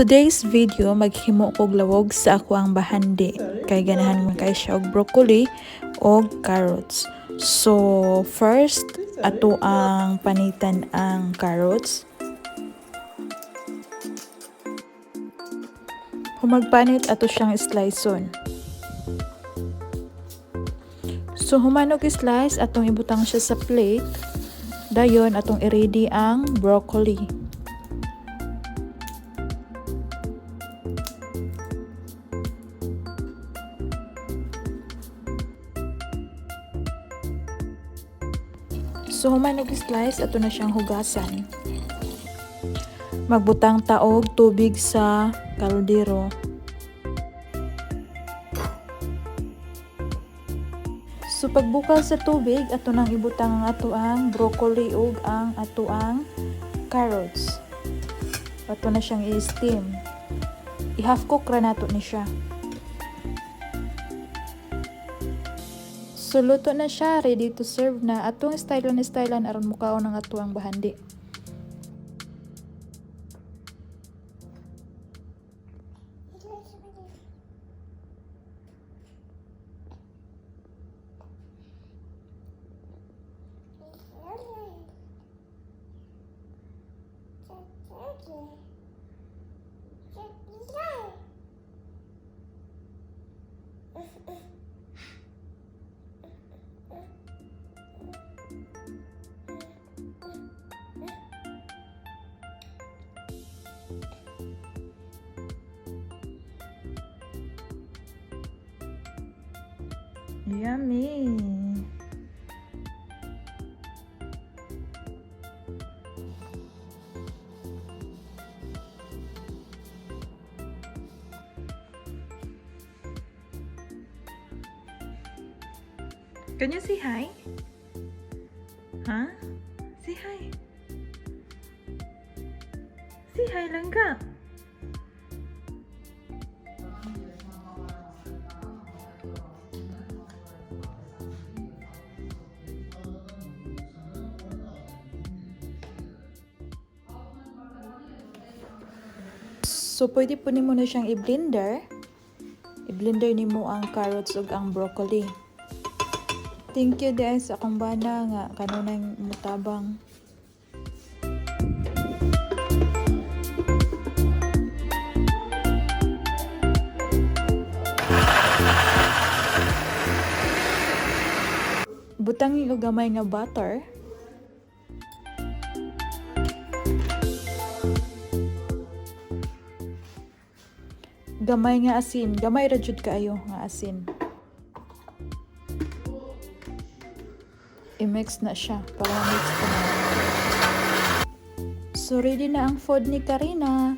Today's video, maghimo kog lawog sa akoang bahandi kay ganahan man kay siya og broccoli og carrots. So first, ato ang panitan ang carrots. Human magpanit, ato siyang slice-on. So human og slice, atong ibutang siya sa plate. Dayon atong i-ready ang broccoli. So human og slice, ato na siyang hugasan. Magbutang ta og tubig sa kaldero. So pagbukal sa tubig, ato nang ibutang ang atoang broccoli ug ang atoang carrots. Ato na siyang i-steam. I-half cook ra nato ni siya. So luto na siya, ready to serve na. Atong stylean aron mukaon ang atoang bahandi. Yummy! Can you say hi? Huh? Say hi. Say hi, langga. So, pwede po nimo na siyang i-blender. I-blender nimo ang carrots ug ang broccoli. Thank you diay sa akong bana nga kanunay mutabang. Butangi og gamay nga butter. Gamay nga asin, gamay ra jud kaayo nga asin. I-mix na siya para ma-mix na. So ready na ang food ni Karina.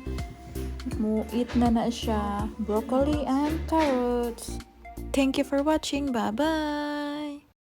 Mu-eat na na siya. Broccoli and carrots. Thank you for watching. Bye-bye!